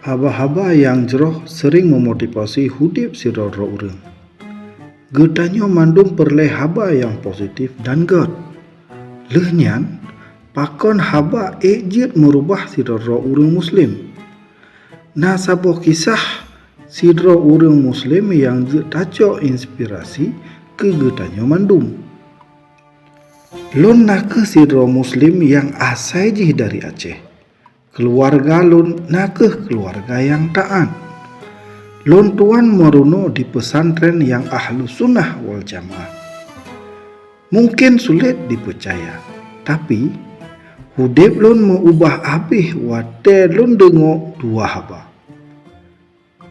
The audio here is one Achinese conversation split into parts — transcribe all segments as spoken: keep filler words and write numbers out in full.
Haba-haba nyang jroh seuring meumotivasi udeb sidroe-droe ureuëng. Geutanyoe mandum peureulée haba nyang positif dan gét. Lheueh nyan, pakon haba ék jeuet meurubah sidroe-droe ureuëng Muslim? Na saboh kisah sidroe ureuëng Muslim nyang jeuet tacok inspirasi keu geutanyoe mandum. Lôn na kheueh sidroe Muslim nyang asai jih dari Aceh. Keuluwarga lôn na kheueh keuluwarga nyang taát. Lôn tuan meurunoe di peusantren nyang Ahlus Sunnah wal Jamaah. Mungken sulet dipeucaya, tapi udeb lôn meu-ubah habéh watée lôn deungoe dua haba.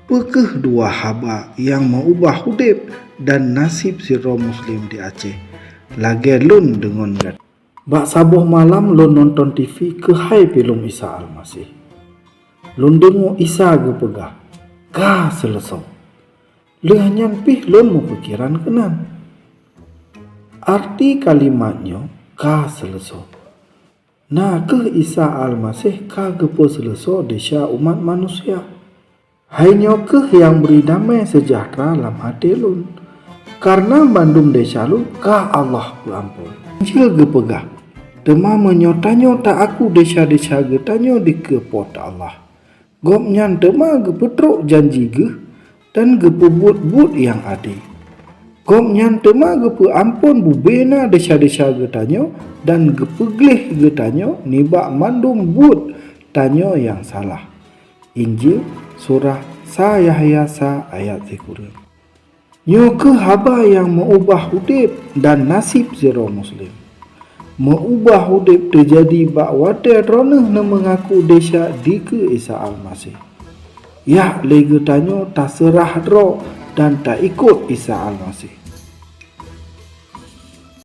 Peu kheueh dua haba nyang meu-ubah udeb dan naseb sidroe Muslim di Aceh, lagée lôn deungon gata? Bak saboh malam lôn nonton T V keuhai filem Isa Almaseh. Lôn deungoe Isa geupeugah, "Ka seuleusoe." Lheueh nyan pih lôn meupikeran keunan. Arti kalimat nyoe, "Ka seuleusoe." Na kheueh Isa Almaseh ka geupeuseuleusoe desya umat manusia. Hai nyoe kheueh nyang bri damé seujahteura lam até lôn. Kareuna mandum desya lôn ka Allah peuamphon. Injil geupeugah, "Teuma meunyoe tanyoe ta-aku desya-desya geutanyoe dikeue Po teu Allah, Gobnyan teuma geupeutrok janji Geuh dan geupeubuet buet nyang ade. Gobnyan teuma geupeuamphon bubena desya-desya geutanyoe dan geupeugleh geutanyoe nibak mandum buet tanyoe nyang salah." Injil, surah sa Yahya sa ayat sikureueng. Nyoe kheueh haba nyang meu-ubah udeb dan naseb sidroe Muslim. Meu-ubah udeb teujadi bak watée droeneueh neumeungaku desya dikeue Isa Almaseh. Jak lé geutanyoe taseurah droe dan taikot Isa Almaseh.